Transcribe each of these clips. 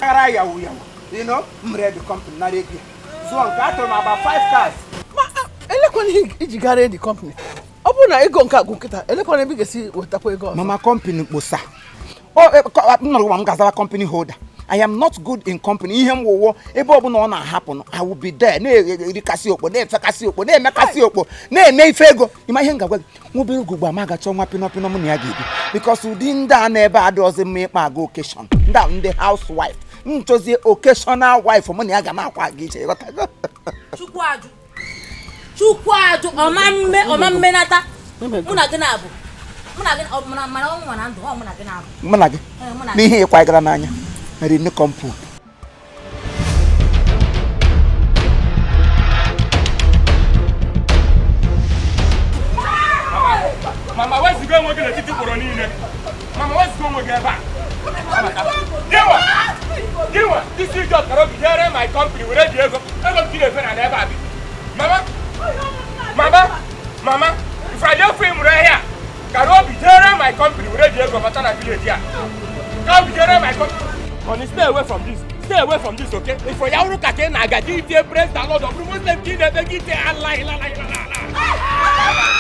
Ara yawu yawu, m ree the company, nara ego ya, zụọ nke atụrụ m about five cars. Ma elekwana ihe iji gara the company. Ọ bụrụ na ego nke agwụ nkịta, elekwana ebe ị ga-esi wetakwa ego ọzọ? Mama, company kposa m nọrọ gwa m ga-azawa company holder. I am not good in company. Ihe m wụwọ, ebe ọbụla ọ na-ahapụ, I will be there, na-erikasị okpo, na-efekasị okpo, na-emekasị okpo, na-eme ife ego. Ịma ihe m ga-agwa gị? Nwa obere oge ugbu a, ma agacha nwa pịnọ pịnọ, mụ na ya ga-ebi, because ụdị ndị a na-ebe adịghịzi mma ịkpa aga occasion. Ndị a ndị housewife m chọzie, occasional wife, mụ na ya ga na-akwa aga iche, ịghọtago? Chukwu ajụ, Chukwu ajụ, ọma mme, ọma mmenata. Mụ na gị na-abụ, mụ na gị mana ọnwụ na ndụ ọ, mụ na gị na-abụ. Mụ na gị. Ee, mụ na gị. N'ihe ịkwa gara n'anya mere nne kọmpu. Mama, weziga onwe gị n'etiti mkpọrọ niile. Mama, weziga onwe gị ebe a. Gịnwa, gịnwa, isi iji ọkara obi jere my company were ji ego ego m tiri efe na ebe a bi. Mama, mama, mama, ifraji ofe mụrụ ahịa kara obi jere my company were ji ego bata na village a ka obi jere my company. Honey, stay away from this. Stay away from this, okay? Ifo ya wụrụ ka ị na-aga gị tie praise the Lord, ọ bụrụ Muslim ka ị na-eme, gị tie Allah ila ila ila ila.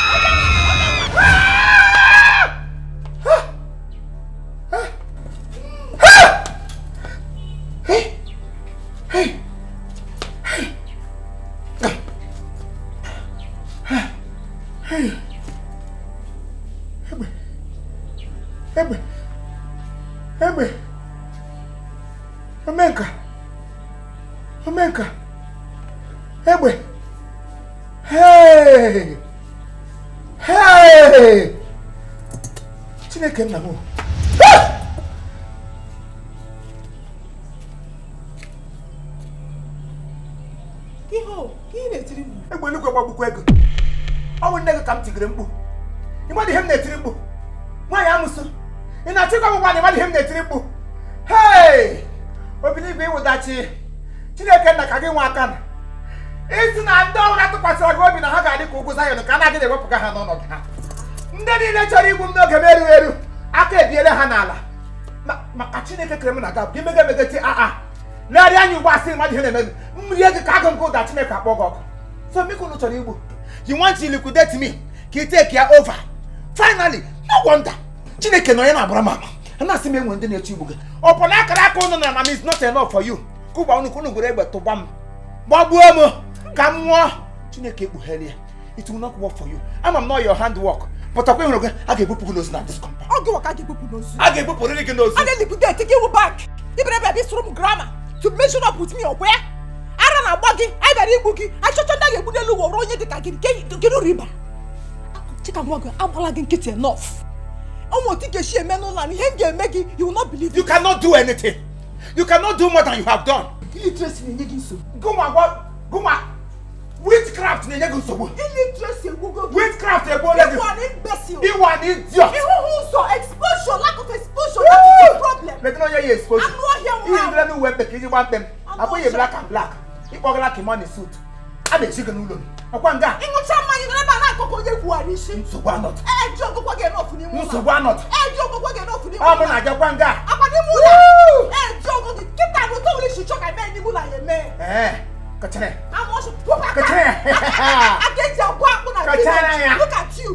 Egbe, egbe, egbe! Omenka, omenka, egbe! Hey, hey! Chineke nna m o! Ihe o, ihe na-etiri mkpu? Egbe eluigwe gbagbukwa ego. Ọ bụ nne gị ka m tigiri mkpu? Ị ihe m na-etiri mkpu? Nwaanyị amụsụ, ị na-achịkwa m nwaanyị mmadụ? Ihe m na-etiri mkpu, hei! Obiligwe ịwụdachi. Chineke nna, ka gị nwe aka na isi na ndị ọbụla tụkwasịra gị obi na ha ga-adị ka ugwu Zayọn, ka a na-adịghị ewepụga ha n'ọnọdụ ha. Ndị niile chọrọ igbu m n'oge m erughị eru, aka ebiere ha n'ala. Maka Chineke kere m na ga gị mege emege ti aa legharịa anya ugbu a, sị mmadụ ihe na-eme gị, mmiri ego ka agụ nke ụda. Chineke akpọ gị ọkụ. So miko, unu chọrọ igbu, you want to liquidate me ka ị take ya over finally. No wonder Chineke nọ ya na-agbara m ama a na-asị m enwe ndị na-eche igbu gị. Ọ bụ na akara aka unu na m is not enough for you, ka ụgba unu ka unu gwere egbe tụgba m, gbagbuo m ka m nwụọ. Chineke ekpughere ya, it will not work for you. Ama m na your hand work pụtakwa. Ịhụrụ gị, a ga-ebupụ gị n'ozu na this compound. Ọ gị ka a ga-ebupụ n'ozu. A ga-ebupụrịrị gị n'ozu. A na-eliquidate gị wụ bank ibere ebe ebe sụrụ m grammar to measure up with me. Ọkwa ya ara na-agba gị. Anyị bịara igbu gị, achọchọ ndị a ga-egbu n'elu ụwa, onye dị ka gị. Kedu uru ịbara? Chika nwa gị agbala gị nkịtị enough. Ụmụ otu ga-esi eme n'ụlọ a na ihe m ga-eme gị, you will not believe. You cannot do anything. You cannot do more than you have done. Illiteracy na-enye gị nsogbu. Gụnwa gwa gụnwa, witchcraft na-enye gị nsogbu. Illiteracy egbugo gị. Witchcraft egbuola gị. Ịwụ an imbecile. Ịwụ an idiot. Ịhụhụ ụzọ, exposure, lack of exposure, that is the problem. Metụrụ onye ya exposure. Anụ ọhịa nwụrụ Ihe anwụ. ndịra n'uwe mkpe ka iji gba mkpe m. Anụ Abụghị ọhịa. Black and black ịkpọgala kimoni suit a na-echi gị n'ụlọ m ọkwa nga. Ịṅụcha mmanya nọrọ ebe a na-akọ ka onye kwugharị isi. Nsogbu anọdụ. Eji ọgụgwọ gị enough n'ime ụlọ. Nsogbu anọdụ. Eji ọgụgwọ gị enough n'ime Ọ mụ ụlọ. na gị kwa nga. Akwa n'ime ụlọ. Eji ọgụ gị kịta na ụtọ nwere isi chọ ka eme n'ime ụlọ ya eme. Ee, kọchara. Anụ ọhịa, wepụ aka. Kọchara ya. Aka eji agwọ akpụ na Kọchara village. ya. Look at you.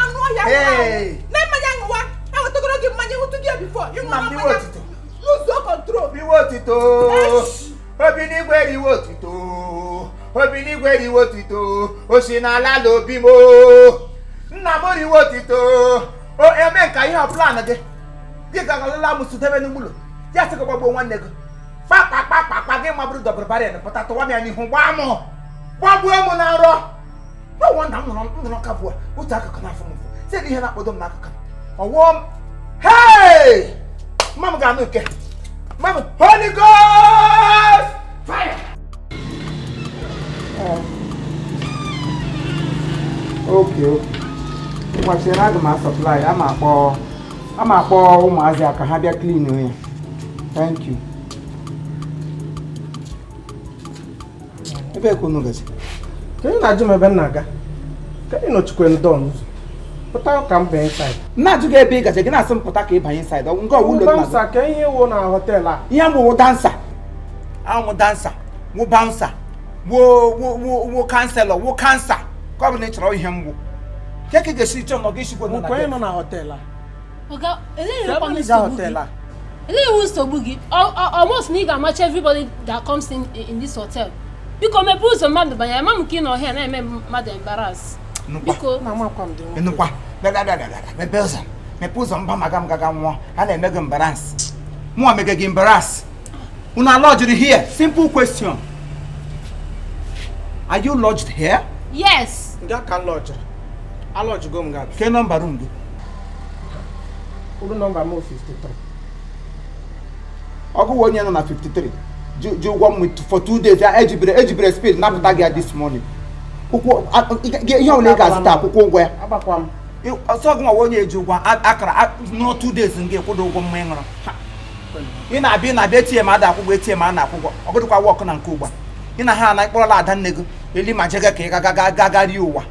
Anụ ọhịa nwụrụ anwụ. Hey. Na mmanya ṅụwa, ewetagoro gị mmanya hụtụ gị before. Ịṅụrụ Nna m, mmanya. iwe otito. Lose control. Riwe otito. Obi n'igwe, riwe otito. Obi n'igwe, riwe otito. O si n'ala ala obi m o. Nna m, riwe otito. O eme nka ihe ọ plan gị. Gị gagalala amụsụ debe n'ụlọ. Ya sị gị gbagbuo nwanne gị. Kpakpakpakpakpa gị mabụrụ double barrel pụta tụwa m ya n'ihu gbaa m. Gbagbuo m na nrọ. No wonder m nọrọ ka bụ otu akụkụ n'afọ m ụfụ. Sị na ihe na-akpọdo m n'akụkụ m. Ọwụọ m. Hey! Mma m ga-anụ nke. Mma m, Holy Ghost! Fire! Okay. Ngwachere aga m asupply ama akpọ ụmụazị a ka ha bịa clean ya. Thank you. Ebe ka unu gazi? Ka ị na-ajụ m ebe m na-aga, ka ị nọchikwe ndọ n'ụzọ pụta ka m banye inside. M na-ajụ gị ebe ị gaje, gị na-asị m pụta ka ị banye inside. Ọ nke ọwụ ụlọ nna gị. Bouncer, ka ihe wụ na hotel a. Ihe m wụ dancer. Ahụ m dancer, wụ bouncer, wụ wụ wụ wụ counselor, wụ cancer. Ka ọ bụ na ị chọrọ ihe m wụ. Ke ka ị ga-esi chọọ nọ gị isikwo na Nkwa nọ na hotel a. Oga, elee Ka ihe ebe nsogbu na hotel gị? a. Elee iwu nsogbu gị? Almost na ị ga-amacha everybody that comes in this hotel. Biko mepee ụzọ mmadụ banye, ama m ka ị nọ ọhịa na-eme mmadụ embarrass. Biko. Na amakwa m dị nwoke. Nnukwa. Bịa bịa bịa bịa bịa. Mepee ụzọ. Mepee ụzọ mba maga m gaga nwụọ. A na-eme gị embarrass. Mụnwa mege gị embarrass. Unu alọjiri here? Simple question. Are you lodged here? Yes. Ndị aka m lọjiri. Alọjigo m ga. Ke nọmba room gị? Uru nọmba m 53. Ọgụwa onye nọ na 53 ji ụgwọ m for 2 days ya ejibere speed napụta gị ya this morning. Ụkwụ ihe ọbụla ị ga-azụta akwụkwọ ụgwọ ya. Agbakwa m. Ọsọ gị nwa onye eji ụgwọ akara nụrụ 2 days nga ịkwụdo ụgwọ mma ị ṅụrụ. Ị na-abịa ATM ada akwụgwọ ATM a na-akwụgwọ ọgụdịkwa wọkụ na nke ugbu a. Ị na ha ana ịkpọrọla ada nne gị eli ma jega ka ị ga ga ga rie ụwa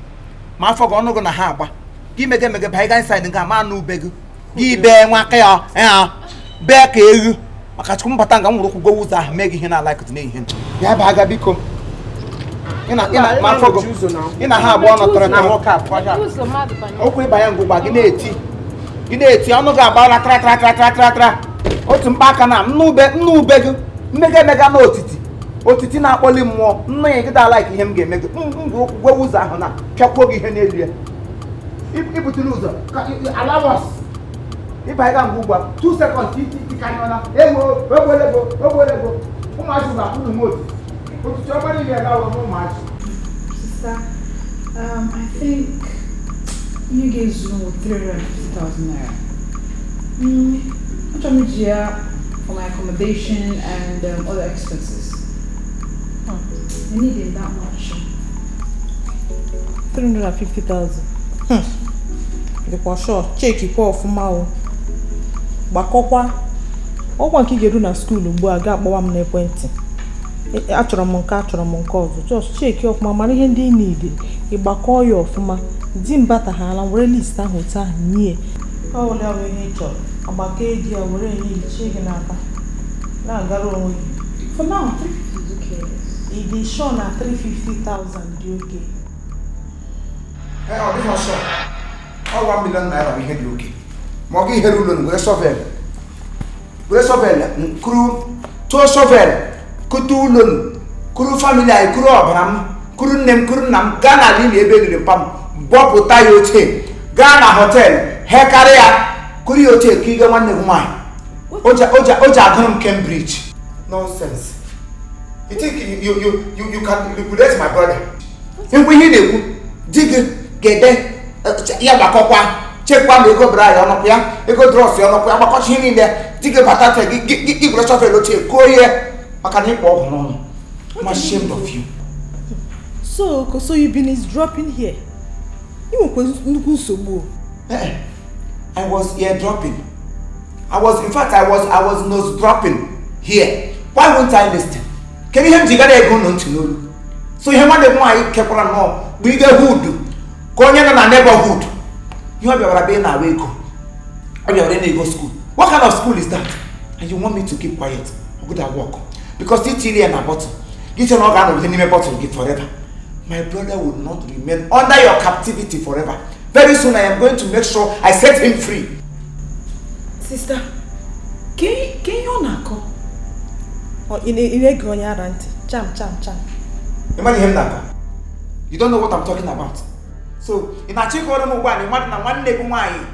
ma afọ gị ọnụ gị na ha agba gị mege emege banye ga inside nga ma anụ ube gị gị bee nwa aka ya ya bee ka eghu maka chukwu mbata nga m nwere ụkwụ gowe ụzọ ahụ mee gị ihe na-ala ịkụtụ n'ehihie bịa baa ga biko ị na ma afọ gị ị na ha agba ọnụ tọrọ Na tọrọ nwoke a pụọ Mepee ụzọ mmadụ banye. okwu ịbanye ngwụgba gị na-eti gị na-eti ọnụ gị agbala tra tra tra tra tra tra otu mkpa aka na nnu ube gị mmega emega na otiti otiti na-akpọli mmụọ nnu ya gị da like ihe m ga-eme gị ngwụ ụkwụ gwewe ụzọ ahụ na pịakwuo gị ihe n'elu ya ibuturu ụzọ allow us ịbanye ga ngwa ugbu a 2 seconds itikanyọla ego ogbolego ogbolego ụmụazị ụlọ akwụrụ m otiti otiti ọma niile gawa ụmụazị. Sister, I think you guys know 350,000 naira. I'm trying for my accommodation and other expenses. I need that much. 350,000. Dịkwa sure, chekikwa ọfụma o. Gbakọkwa. Ọkwa nke ị ga-eru na school ugbu a ga-akpọwa m n'ekwentị. Achọrọ m nke achọrọ m nke ọzọ. Just cheki ọfụma mara ihe ndị ị need. Ịgbakọ ya ọfụma. Di m bataghala were list ahụ otu ahụ nye. Ọ wụla ya bụ ihe ị chọrọ. Agbakọ ego ya were enye gị chie gị n'aka. Na-agara onwe gị. For now, 350 is okay. Ị dị sure na 350,000 dị oke? Ọ dịghị ọsọ. Ọ 1 million naira bụ ihe dị oke. Ma ọ ga ihere ụlọ were shovel. Were shovel kuru tụọ shovel kute ụlọ kuru family anyị kuru ọbara m kuru nne m kuru nna m gaa n'ala ili ebe eliri mpa m bọpụta ya oche gaa na hotel hekarị ya kuru ya oche ka ige nwanne gị nwaanyị o ji agụrụ m Cambridge. Nonsense. You think you can liquidate my brother? Ekwe ihe ị na-ekwu di gị ga-ede ya gbakọkwa chekwa ma ego bra ya ọnụkwụ ya ego drọs ya ọnụkwụ ya gbakọcha ihe niile di gị bata te gị gị gwere shovel ochie kụọ ihe maka na ịkpọ ọgwụ n'ọnụ. I'm ashamed of you. So you've been eavesdropping here. Ị nwekwa nnukwu nsogbu o. I was eardropping. In fact, I was nose dropping here. Why won't I listen? Kedu ihe m ji gara ego unu ntị n'olu? So ihe nwanne m nwaanyị kekwara nnọọ bụ ige hood ka onye nọ na neighborhood. Ihe ọ bịawara be na-awa ego. Ọ bịawara na ego school. What kind of school is that? And you want me to keep quiet? Good at work. Because itiri ya na bottle. Gị che na ọ ga-anọgide n'ime bottle gị forever. My brother will not remain under your captivity forever. Very soon I am going to make sure I set him free. Sister, ka ihe ọ na-akọ? Ị na-ege onye ara ntị. Cham cham cham. Ị mara ihe m na-akọ? You don't know what I'm talking about. So ị na-achọ ịkọrọ m ugbu a na mmadụ na nwanne gị nwaanyị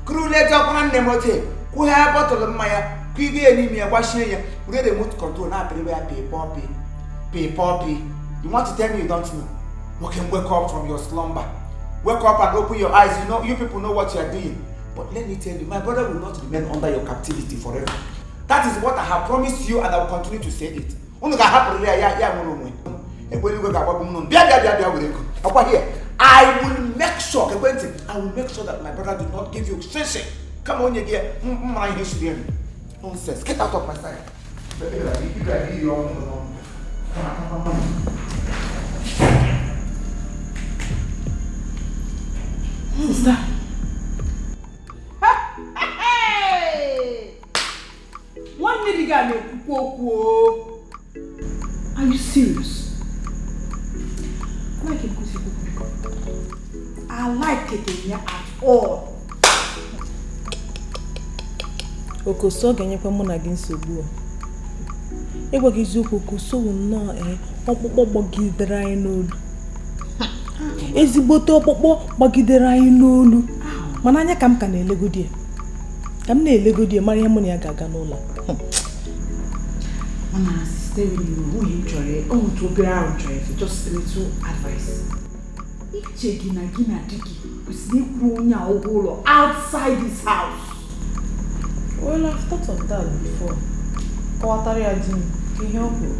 kurule ego ọkwara nne m ochie Kwụghe bọtụlụ mmanya, kwụige ya n'ime ya, gbachie ya, were remote control na-apịrịwa ya pịpọpị pịpọpị. You want to tell me you don't know? Nwoke m, wake up from your slumber. Wake up and open your eyes. You know, you people know what you are doing. But let me tell you, my brother will not remain under your captivity forever. That is what I have promised you, and I will continue to say it. Unu ga-ahapụrịrị ya ya ya nwere onwe. Egbe eluigwe ga-agbagbu m n'ụnụ. Bịa bịa bịa bịa were ego. Ọkwa here. I will make sure, ekwentị, I will make sure that my brother did not give you shishi. Kama onye gị m mara ihe siri elu. Nonsense. Get out of my sight. Sister. Hey! Nwanne di gị a na-ekwukwa okwu o. Are you serious? I like him kwụsị ikwu okwu. I like it ya at all. Okoso, ọ ga-enyekwa mụ na gị nsogbu o. Ịgwa gị eziokwu, Okoso wụ nnọọ ee ọkpụkpọ gbagidere anyị n'olu, ezigbote ọkpụkpọ gbagidere anyị n'olu, mana anya ka m ka na-elegodi ya, ka m na-elegodi ya mara ihe mụ na ya ga-aga n'ụlọ. Mana sister, really, nwunye m chọrọ o otu obere ahụ m chọrọ ife, just a little advice. Iche gị na gị na di gị kwesịrị ịkwụrụ onye a ụgwọ ụlọ outside this house. Well, I've thought of that before. Kọwatara ya di m ka ihe ọ kwuru.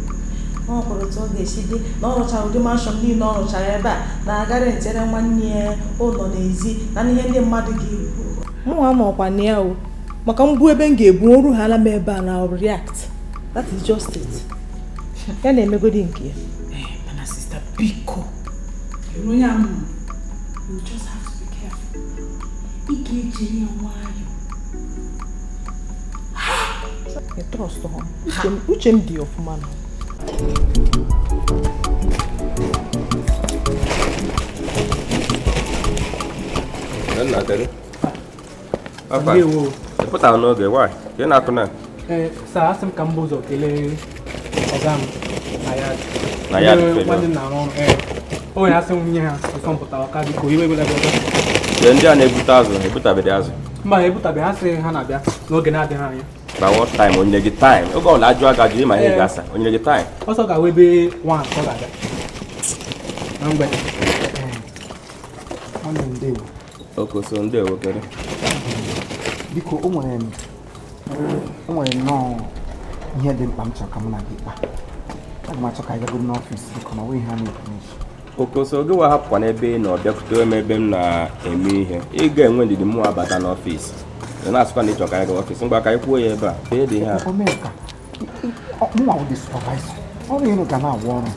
Ọ kwuru otu ọ ga-esi dị na ọ rụchara ụdị mansion niile ọ rụchara ebe a na-agara nchere nwanne ya ụlọ n'ezi na ihe ndị mmadụ ga-ekwu. Mụnwa nọkwa na ya o, maka mbụ ebe m ga-ebu oru ha ala m ebe a na react. That is just it. Ya na-emegodi nke ya. Eh, mana sister, biko, ịhụrụ onye a m hụrụ, you just have to be careful. Ị ga-ejiri ya nwayọọ. I trust ha. Uche m dị ọfụma na. Nna, kedu? Papa, Ndewo. ị pụtara n'oge, why? Ka ị na-akụ na? Ee, sir, asị m ka m bụ ụzọ kelee ọga m na ya. Na ya Ndị dị. Nwanne m na-arụ ọrụ. Ee. O nwere asị m nye ha ọsọ mpụtara ọka, biko iwe ebela gị ọzọ. Lee, ndị a na-ebute azụ, ebutabeghị azụ. Mba, ebutabeghị, ha sị ha na-abịa n'oge na-adịghị anya. By what time? O nyere gị time? Oge ọbụla ajụ aga ajụ ịma ihe ị ga-asa. O nyere gị time? Ọsọ ga-awa ebe 1 ka ọ ga-abịa. Na mgbede. Ee. Nwanne m, ndewo. Okoso, ndewo, kedu? Biko, o nwere nnọọ ihe dị mkpa m chọrọ ka mụ na gị kpaa. Aga m achọ ka anyị gagoro n'ọfịs, biko, ma nwee ihe a na-ekwu n'echi. Okoso, gị wa hapụkwa n'ebe ị nọ bịakwute m ebe m na-eme ihe. Ị ga-enwe ndidi mụ abata n'ọfịs. Ị na-asịkwa na ị chọrọ ka anyị gaa ọfịs. Ngwa, ka anyị kwuo ya ebe a. Ihe dị ihe a. Omenka, mụnwa wụ the supervisor. Ọrụ ịnụ ga na-awụ ọrụ.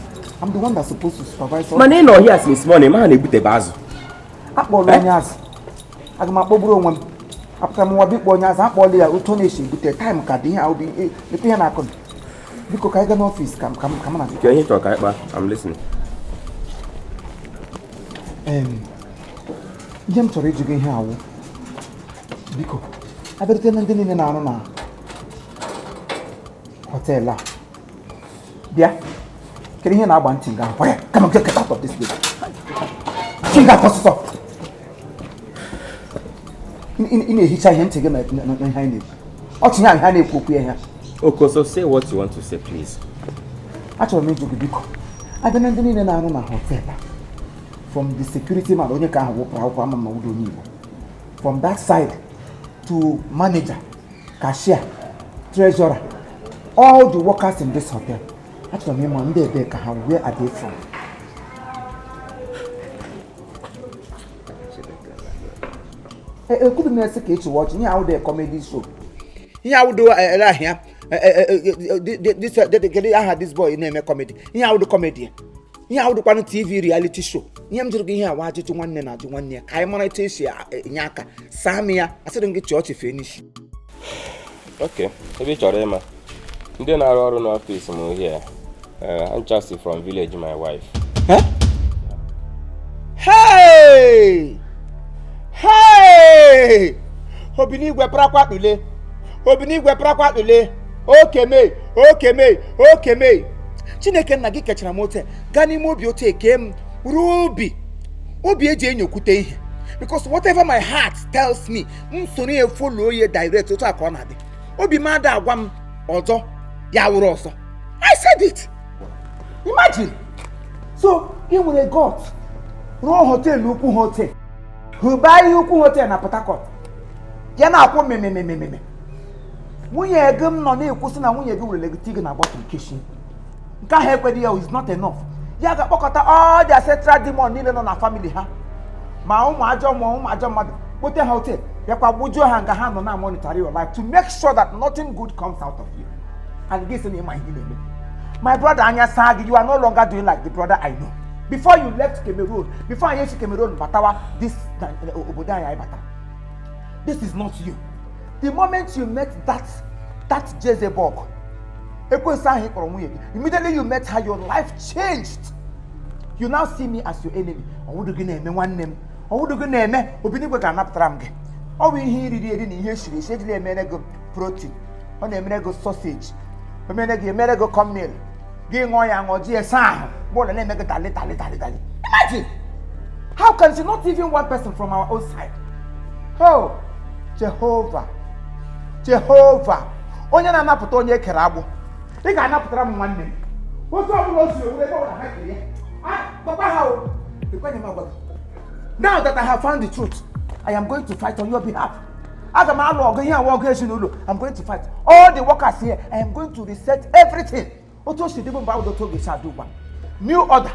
I'm the one that's supposed to supervise all. Mana ị nọ here since morning, ma ha na-ebutebe azụ. Akpọọla onye azụ. Aga m akpọgburu onwe m? Apụtara m nwa bikpọ onye azụ, akpọọla ya otu ọ na-esi ebute. Time ka dị ihe ahụ dị lekwa ihe na-akụ m. Biko, ka anyị gaa n'ọfịs ka m na gị. Ke ihe ị chọrọ ka anyị kpaa? I'm listening. Ihe m chọrọ ịjụ gị ihe awụ, biko, abịarute na ndị niile na-arụ na họteelụ a, bịa, kedu ihe na-agba ntị nga akwa ya? Come on, get out of this place. Chi nga ọsịsọ. Ị na-ehicha ihe ntị gị na ihe anyị na-ekwu ọchị ya, ihe a na-ekwu okwu ya ihe. Okoso, say what you want to say, please. Achọrọ m ịjụ gị, biko, abịa na ndị niile na-arụ na họteelụ a, from the security man, onye ka ahụ wụpụrụ akwụkwọ ama m na ụdị onye Igbo, from that side to manager, cashier, treasurer, all the workers in this hotel, achọrọ m ịma ndị ebee ka ha, where are they from? Ekwubi m esi ka ịchịwa ọchị. Ihe awụdo comedy show, ihe awụdo ele ahịa. Kedu aha this boy na-eme comedy? Ihe awụdo comedy, ihe awụdokwanụ TV reality show. Ihe m jụrụ gị ihe awa ajụjụ nwanne na-ajụ nwanne ya, ka anyị mara etu esi enye aka saa m ya. Asịrị m gị chịọ ọchị fee n'isi. Okay, ebe ị chọrọ ịma ndị na-arụ ọrụ n'ọfịs m here, ha ncha si from village my wife. Hey! Hey! Obinigwe prakwa kpule. Obinigwe prakwa kpule. Okeme, okeme, okeme. Chineke nna gị kechara m ote gaa n'ime obi otu eke m ruo obi. Obi eji enyokwute ihe. Because whatever my heart tells me, m soro ya follow ya direct otu a ka ọ na-adị. Obi m ada agwa m ọzọ ya wụrụ ọzọ. I said it. Imagine. So, ị nwere God rụọ hotel ukwu hotel. Hụba ihe ukwu hotel na Port Harcourt. Ya na-akwụ mmemmemmemme. Nwunye gị m nọ na-ekwusị na nwunye gị werele gị tii gị na bottle keshi. Nke ahụ ekweghị ya is not enough. Ya ga-akpọkọta all the ancestral demon niile nọ na family ha. Ma ụmụ ajọ mmụọ, ụmụ ajọ mmadụ, kpote ha hotel, bịakwa gbujuo ha nga ha nọ na monitor your life to make sure that nothing good comes out of you. And gị sị na ịma ihe ị na-eme. My brother, anya saa gị, you are no longer doing like the brother I know. Before you left Cameroon, before anyị esi Cameroon batawa this obodo anyị anyị batara. This is not you. The moment you met that Jezebel, ekwensu ahụ ị kpọrọ nwunye gị, immediately you met her, your life changed. You now see me as your enemy. Ọwụdụ gị na-eme nwanne m, ọwụdụ gị na-eme Obinigwe ga-anapụtara m gị. Ọ bụ ihe iriri eri na ihe esiri esi ejila emere gị protein, ọ na-emere gị sausage, o mere gị emere gị cornmeal, gị ṅụọ ya ṅụọ ji esa ahụ, mgbe ụlọ na-eme gị dali dali dali dali. Imagine! How can she not even one person from our own side? Oh, Jehovah, Jehovah, onye na-anapụta onye ekere agbụ, ị ga-anapụtara m nwanne m. Otu ọbụla o si owure ebe ọbụla ha kere ya, gwakwa ha o, ekwenye m agwa gị. Now that I have found the truth, I am going to fight on your behalf. Aga m alụ ọgụ ihe awa ọgụ ezinụlọ. I'm going to fight. All the workers here, I am going to reset everything. Otu o si dịbụ mgbe ahụ otu oge si adị ugbu a. New order.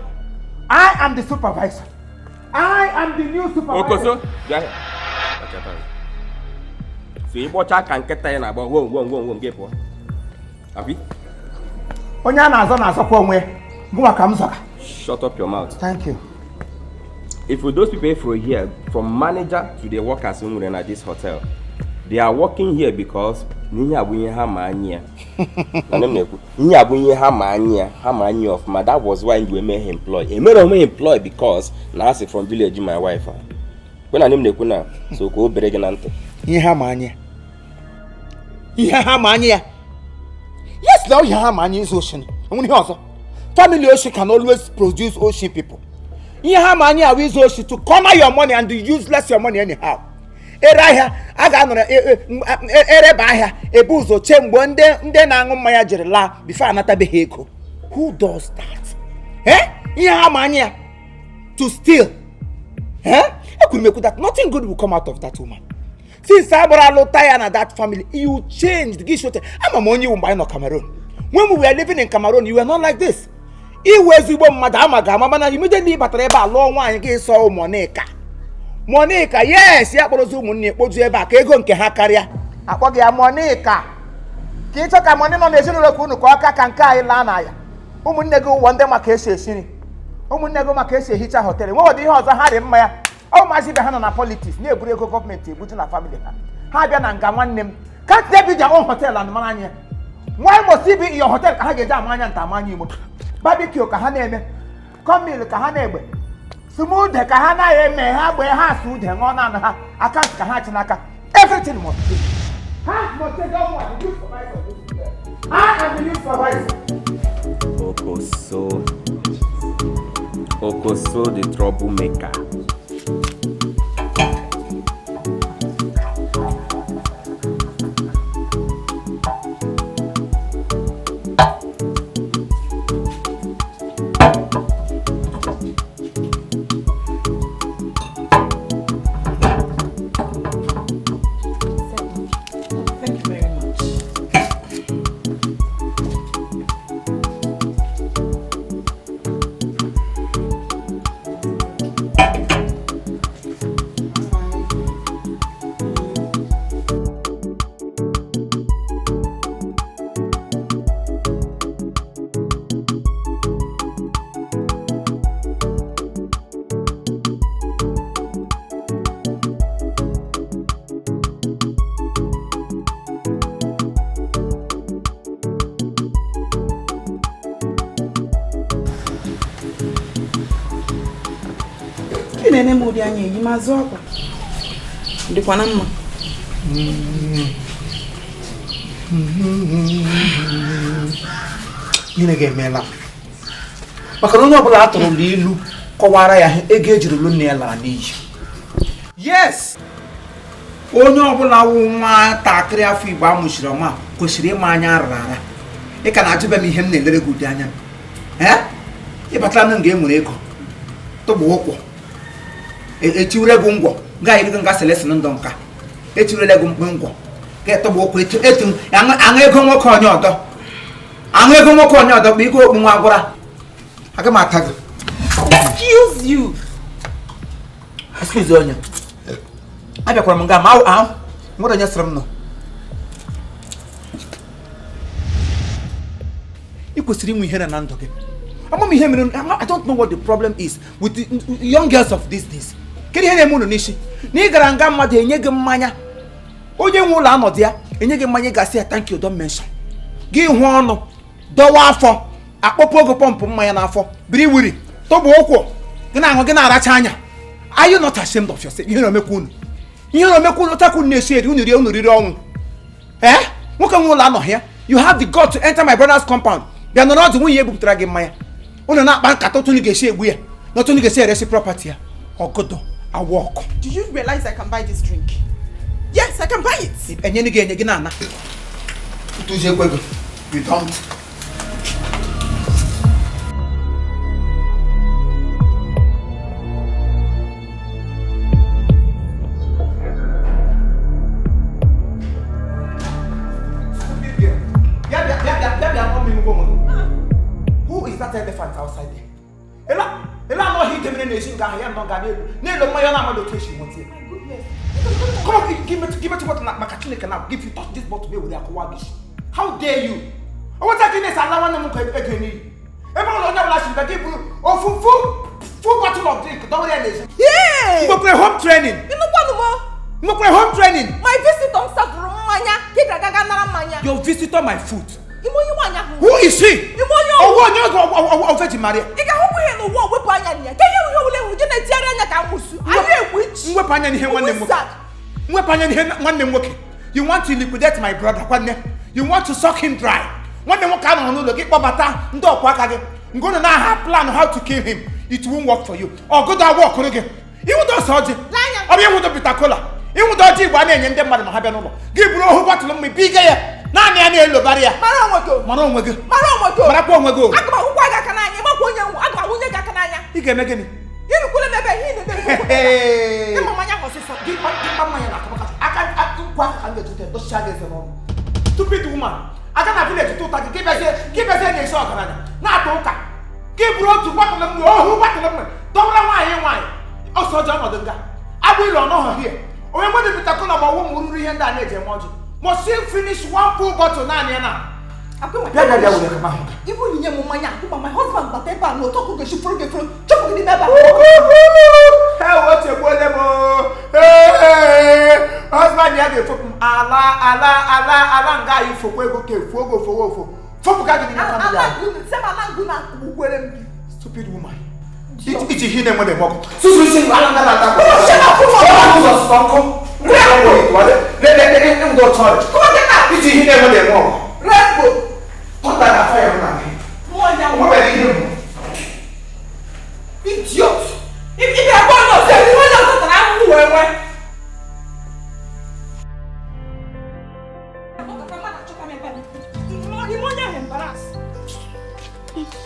I am the supervisor. I am the new supervisor. Okoso, bịa here. So ị gbọchaa ka nkịta ya na-agba wom wom wom wom gị pụọ. Abi? Onye a na-azọ na-azọkwa onwe ya. Gụnwa ka m zọga. Shut up your mouth. Thank you. If those people from here, from manager to the workers nwere na this hotel, they are working here because n'ihe a bụ ihe ha ma anyị ya. Na nne m na-ekwu, ihe a bụ ihe ha ma anyị ya, ha ma anyị ọfụma. That was why we mee ha employ. Emere onwe employ because na ha si from village my wife. Kwe na nne m na-ekwu na so ka o bere gị na ntị. Ihe ha ma anyị ya. Ihe ha ma anyị ya. Yes, na ihe ha ma anyị is ocean. Enwere ihe ọzọ. Family ocean can always produce ocean people. Ihe ha ma anyị awụ izu oshi to corner your money and useless your money anyhow. Ere ahịa a ga-anọrọ ereba ahịa ebu ụzọ chee mgbe ndị na-aṅụ mmanya jiri laa before anatabeghị ego. Who does that? Eh? Ihe ha ma anyị ya to steal. Eh? Ekwuru m ekwu that nothing good will come out of that woman. Since a gbara alụta ya na that family, you changed. Gị shote ama m onye iwu mgbe anyị nọ Cameroon. When we were living in Cameroon, you were not like this. Iwu ezigbo mmadụ ama ga ama mana immediately ị batara ebe a lụọ nwaanyị gị sọ Monica. Monica, yes, ya kpọrọzi ụmụnne kpoju ebe a ka ego nke ha karịa. Akpọ gị ya Monica. Ka ịchọ ka money nọ n'ezinụlọ ka unu ka ọ ka nke anyị laa n'aya. Ụmụnne gị ụwọ ndị maka esi esi nri. Ụmụnne gị maka esi ehicha hotel. Nweghị ihe ọzọ ha dị mma ya. Ọ maazị ibe ha nọ na politics na-eburu ego gọọmenti ebuju na family ha. Ha bịa na nga nwanne m. Can't they be their own hotel and mara anya? Why must it be in your hotel ka ha ga-eji ama anya nta ama anya imo? Barbecue ka ha na-eme, cornmeal ka ha na-egbe, sumude ka ha naghị eme, ha gbee ha asụ ude ṅụọ naanị ha, akaụntụ ka ha chi n'aka. Everything must be. Ha must take on one, the new supervisor. I am the new supervisor. Okoso. Okoso the troublemaker. Thank you very much. Ị na-ene m ụdị anya eyi m azụ akwa dịkwa na mma. Gịnị ga-emela? Maka na onye ọbụla a tụrụ ilu kọwara ya ego ejiri lụ nne ya lara n'iyi. Yes, onye ọbụla wụ nwatakịrị afọ Igbo amụchiri ọma kwesịrị ịma anya arara ara. Ị ka na-ajụbe m ihe m na-elere gị ụdị anya m. Ee, ịbatara na nga enwere ego tụgba ụkwụ, etiwere gị ngwọ nga yiri gị nga selesin ndụ nka, etiwerele gị mkpu ngwọ ga tụgba ụkwụ, etu aṅụ ego nwoke onye ọdọ, aṅụ ego nwoke onye ọdọ kpa ike okpu nwa agwara. Aga m ata gị. Excuse you. Excuse onye abịakwara m nga ma ahụ nwere onye sịrị m nọ. Ị kwesịrị inwe ihere na ndụ gị. Ama m ihe mere. I don't know what the problem is with the young girls of these days. Kedu ihe na-eme unu n'isi na ị gara nga mmadụ enye gị mmanya, onye nwe ụlọ anọdụ ya enye gị mmanya, gasị ya thank you, don't mention gị, hụ ọnụ dọwa afọ, akpọpụ ogo pọmpụ mmanya n'afọ, biri wiri tọgbu ụkwụ gị na-aṅụ, gị na-aracha anya. Are you not ashamed of yourself? Ihe na-emekwa unu, ihe na-emekwa unu, ụtakwu unu na-esi eri, unu rie, unu riri ọnwụ. Ee, nwoke nwe ụlọ anọghị ya, you have the gut to enter my brother's compound, bịa nọrọ ọdụ, nwunye ya ebupụtara gị mmanya, unu na-akpa nkata otu unu ga-esi egbu ya na otu unu ga-esi eresi property ya. Ọgọdọ awa ọkụ. Do you realize I can buy this drink? Yes, I can buy it. Enye gị, enye gị na-ana tụzie ekwe gị. You don't. Who is that elephant outside there? Ela, ela anọghị idemere na-esi nga ahụ ya nọ ga n'elu n'elu mmanya na-amadụ otu esi nweta ya. Come on, give me two bottle maka Chineke na if you touch this bottle, were akụwa gị. How dare you? O nweta gị na-esi ala nwanne m ka ego n'iyi. Ebe ụlọ onye ọbụla siri gị bụrụ ofu full bottle of drink dọwere ya n'ezi. Yeah! Nwekwara home training. Ịnụkwanụ m. Nwekwara home training. My visitor m sapụrụ mmanya ka ị ga-aga nara mmanya. Your visitor, my foot. Ime onye nwaanyị ahụ. Who is she? Ime onye ọwụ onye oge Virgin Maria. Ị ga-ahụkwa ihe n'ụwa, wepụ anya na ya. Ka ihe ihe ọbụla hụrụ gị na-etigharị anya ka amụsụ. Anyị egwu ichi. Mwepụ anya n'ihe nwanne m nwoke. Mwepụ anya n'ihe nwanne m nwoke. You want to liquidate my brother, nwanne. You want to suck him dry. Nwanne m nwoke anọghị n'ụlọ gị, kpọbata ndị ọkwa aka gị. Ngụnụ na aha plan how to kill him. It won't work for you. Ọgụdọ agwa ọkụrụ gị. Ịnwụdo ọsọ ọjị. Ọ bụ ịnwụdo bitter kola. Ịnwụdo ọjị Igbo a na-enye ndị mmadụ ma ha bịa n'ụlọ. Gị buru ohu bọtụlụ mmiri biga ya. Naanị ya na-elobara ya. Mara onwe gị. Mara onwe gị. Mara onwe gị. Marakwa onwe gị. Aga m akwụkwọ gị aka n'anya. Ịgbakwa onye nwu. Aga m awụnye gị aka n'anya. Ị ga-eme gịnị? Ịrụkwule m ebe ihe na-eme. Ịma mmanya ahụ ọsịsọ. Gị kpa mmanya na aka aka nkwa aka m ga-ejute dọchaa gị eze n'ọnụ. Stupid woman. Aga na village tụ ụta gị, gị bịazie na-esi ọgaranya na-atụ ụka. Gị buru otu bọtụlụ mmiri, ohu bọtụlụ mmiri dọwara nwaanyị nwaanyị ọsọ ọjọọ ọnọdụ nga agbụ ilu ọnọghọ hie. Onye mmadụ bitter kola ma ọwụ m ruru ihe ndị a na-eji eme ọjị. Must you finish one full bottle naanị ya na? Bịa bịa bịa were kama ahụ. Ibu nyinye m mmanya akpụ ma my husband bata ebe a na otu ọkụ ga-esi furu gị efuru chụpụ gị n'ime ebe a. Ewo, chegbuole m. Husband ya ga-efopụ m ala ala ala ala nga anyị fokwa ego ka efu ogo ofo ofo fopụ ka gị n'ime family anyị. Ala ngụ na-akpụkwere m gị. Stupid woman. Iji ihe na-enwe na-eme ọkụ. Susu isi ala nga na-ata. Iji ihe na-enwe na-eme ọkụ. Rebo. Tọta na fire na gị. Nwere ihe bụ. Idiot. Ị bịara gwa onye ọzọ, onye ọzọ tara ahụhụ wee nwee.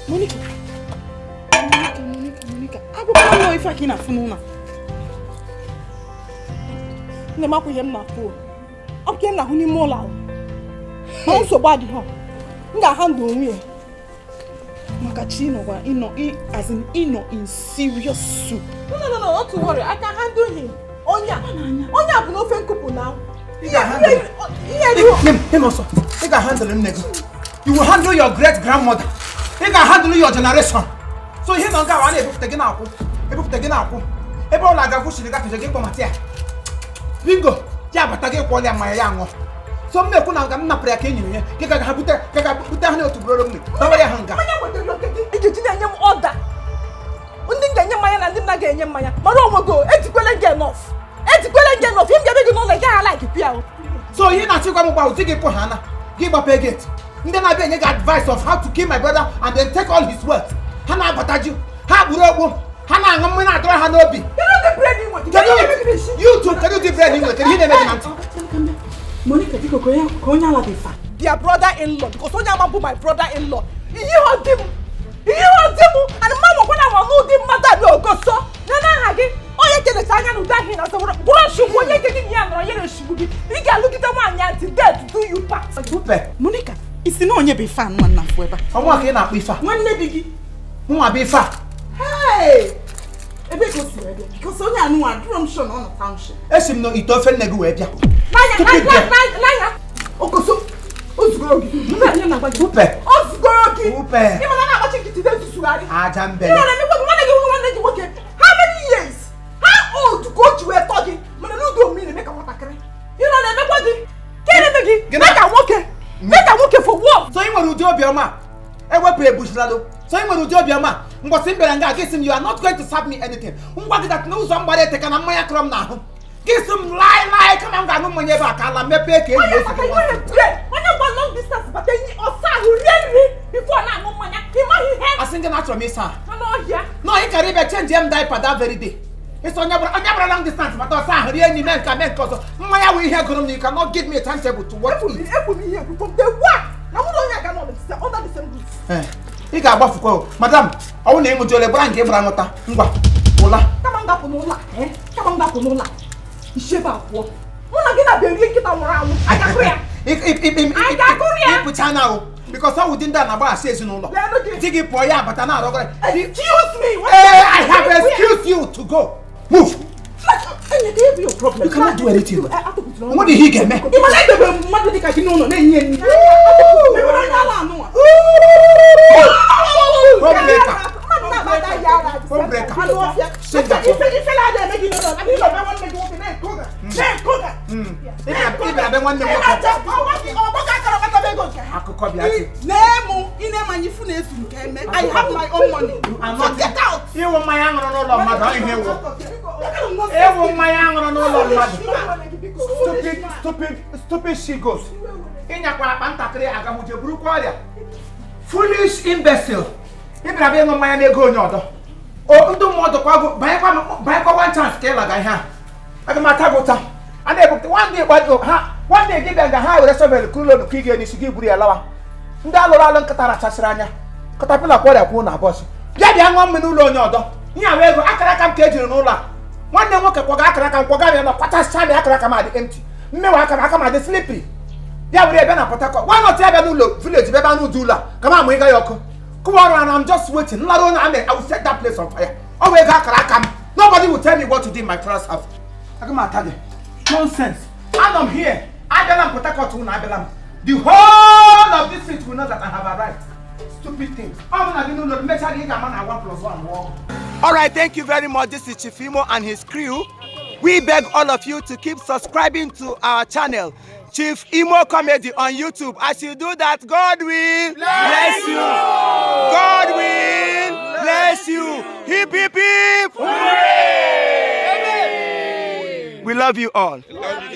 Monica, Monica, Monica, Monica. Akwụkwọ nọ ife a ka ị na-afụ n'ụlọ. Nne m, akwụ ihe m na-afụ. Ọ bụ ihe m na-ahụ n'ime ụlọ ahụ. Ma nsogbu adịghị. M ga-aha ndụ onwe ya. Maka chi nọkwa ịnọ, as in ịnọ in serious soup. No, no, no, no, not to worry. I can handle him. Onye a, onye a bụ n'ofe nkụpụ na. Ị ga-handle. Ị ga-handle nne gị. You will handle your great grandmother. Ị ga-handle your generation. So ihe nọ nke a na-ebupụta gị na-akwụ, ebupụta gị na-akwụ. Ebe ụlọ aga kwụsịrị gafeje gị kpọmata ya. Bingo, ya abata gị kwọọla ya mmanya ya ṅụọ. So m na-ekwu na nga m napụrụ ya ka e nyere ya, gị ga ha bute, ga bute ha n'otu bụrụ mmiri. Dọwara ya ha nga. Mmanya wetara oke gị. Ị ga-eji na-enye m ọda. Ndị m ga-enye mmanya na ndị m na-aga enye mmanya. Mara onwe gị, ejikwele gị enough. Ejikwele gị enough. Ihe m ga-eme gị n'ụlọ, ị gaghị ala pịa o. So ihe na-achịkwa m gba ụdị gị pụ ha na gị gbape gate. Ndị na-abịa enye gị advice of how to kill my brother and then take all his wealth. Ha na-abata ji, ha gburu okpu, Ha na-aṅụ mmiri na-adọrọ ha n'obi. Kedu ụdị brain ị nwere? Kedu ihe na-eme gị n'isi? YouTube, kedu ụdị brain ị nwere? Kedu ihe na-eme gị na ntị? Monica, biko ka onye ala dị fa. Their brother-in-law, because onye ama bụ my brother-in-law. Ihe ọ dị m, ihe ọ dị m, and mma nwekwana nwa n'ụdị mmadụ a n'ogoso. Na n'aha gị, onye keleta anya n'ụdị ahụ ị na-asọ bụrụ nshigbu onye nke gị na ya nọrọ ya na-eshigbu gị. Ị ga-alụgide nwaanyị a till death do you part. Upe. Monica, isi na onye bụ ife a nwa nna fụ ebe a. Ọnwa ka ị na-akpọ ife a. Nwanne di gị. Nwa bụ ife a. Hey! Ebe ka o si wee bịa? Because onye anụnwa adịrọ m sure na ọ nọ township. Esi m n'ite ofe nne gị wee bịa. N'anya, Stupid girl. n'anya, ogoso, o zugoro gị. Nna na-agwa gị. Upe. O zugoro gị. Upe. Ị ma na na-agbachi nkịtị na-ezuzugharị. Aja Ị mbele. na-emekwa gị nwanne gị nwanne gị nwoke. How many years? How old ka o ji wee tọ gị? Mana n'ụdị omume ị na-eme ka nwatakịrị. Ị nọ na-emekwa gị. Ka ị na-eme gị? Mee ka nwoke. Mee ka nwoke for what? So ị nwere ụdị obiọma a ewepụrụ ebuchilalụ. So ị nwere ụdị obiọma a mgbọsị m bịara nga gị sị m, you are not going to serve me anything. Ngwa gị that n'ụzọ mgbara eteka na mmanya kọrọ m n'ahụ. Gị sị m lie lie, kama m ga-aṅụ mmanya ebe a ka ala mepee ka enyi Onye esi maka gị ihe brain. Onye gba long distance bata enyi ọsa ahụ rie nri before na-aṅụ mmanya. Ị maghị ihe. Asị gị na achọrọ m ịsa ahụ. Anụ ọhịa. No, ị kara ịbịa change m diaper that very day. Ịsọ onye gbara onye gbara long distance bata ọsa ahụ rie nri mee nke mee nke ọzọ. Mmanya wụ ihe gụrụ m na you cannot give me a timetable to what eat. Ekwu m ihe ekwu from day one. Na mụ na onye aga nọ under the same roof. Eh, ị ga-agbafukwa o. Madam, ọ bụrụ na ị ṅụjuole gbara nke ị gbara ṅụta. Ngwa, ụla. Kama m gapụ n'ụlọ a, eh? Kama m gapụ n'ụlọ a. Isi ebe a pụọ. Mụ na gị na-abịa rie nkịta nwụrụ anwụ. A ga-akụrụ ya. Anyị ga-akụrụ ya. Ịpụcha na o. Because ọ wụ di ndị a na-agbaghasị ezinụlọ. Leenụ gị. Di gị pụọ ya abata na-arọgọrọ. Excuse me. Ee, I have excused you to go. Move. Enyi, ka ebe your problem? You cannot do anything. Eh, atụpụtụrụ ọnụ. O nwere ihe ị ga-eme. Ị ma na edebe mmadụ dịka gị n'ụlọ na-enye nri. Mewere onye ala anụnwa. Homebreaker. Mmadụ na-abata ya ara. Homebreaker. Anụ ọfịa. Sit down. Ife na-ada eme gị n'ụlọ na ịlọ be nwanne gị nwoke na-ekoga. Na-ekoga. Ị bịara be nwanne m nwoke. Ọgbakọ akara kpataba ego nke ha. Akụkọ bịa sị. Lee mụ, ị na-eme anyị fụ na-ezu nke eme. I have my own money. So get out. Ịwụ mmanya aṅụrụ n'ụlọ mmadụ, ọ ihe ịwụ. Ịwụ mmanya aṅụrụ n'ụlọ mmadụ. Stupid, stupid, stupid she goes. Ịnyakwa akpa ntakịrị agamuje burukwa ọrịa. Foolish imbecile. Ị bịara bịa ịṅụ mmanya n'ego onye ọdọ. O ndị mmụọ dọkwa gụ banyekwa banyekwa one chance ka ịlaga ihe a. Aga m ata gị ụta. A na-ebupụta one day gbado ha one day gị bịa nga ha were shovel kụrụ lodu ka ị ga n'isi gị buru ya lawa. Ndị alụrụ alụ nkịta rachasịrị anya. Katapila kwa ọrịa kwuo na bọsụ. Bịa bịa ṅụọ mmiri n'ụlọ onye ọdọ. Ihe a wee ego akara aka m ka ejiri n'ụlọ a. Nwanne m nwoke kwaga akara aka m kwaga bịa na kwachasịcha m ya akara aka m adị empty. Mmewe aka m aka m adị slippery. Bịa were bịa na Port Harcourt. Why not ya bịa n'ụlọ village bịa bịa n'ụdị ụlọ a ka m amụ ịga ya ọkụ. Kụwa ọrụ and I'm just waiting. Nlarụ ụlọ amị, I will set that place on fire. Ọ wee ego akara aka m. Nobody will tell me what to do in my father's house. Aga m ata gị. Nonsense. Anọ m here. Abịala m Port Harcourt ụnụ abịala m. The whole of this street will know that I have arrived. Stupid thing. Ọ bụ na gị n'ụlọ mechaa gị ị ga-ama na 1 plus 1 wụọ. All right, thank you very much. This is Chief Imo and his crew. We beg all of you to keep subscribing to our channel, Chief Imo Comedy on YouTube. As you do that, God will bless you. God will bless you. Hip, hip, hip. Hooray! We love you all.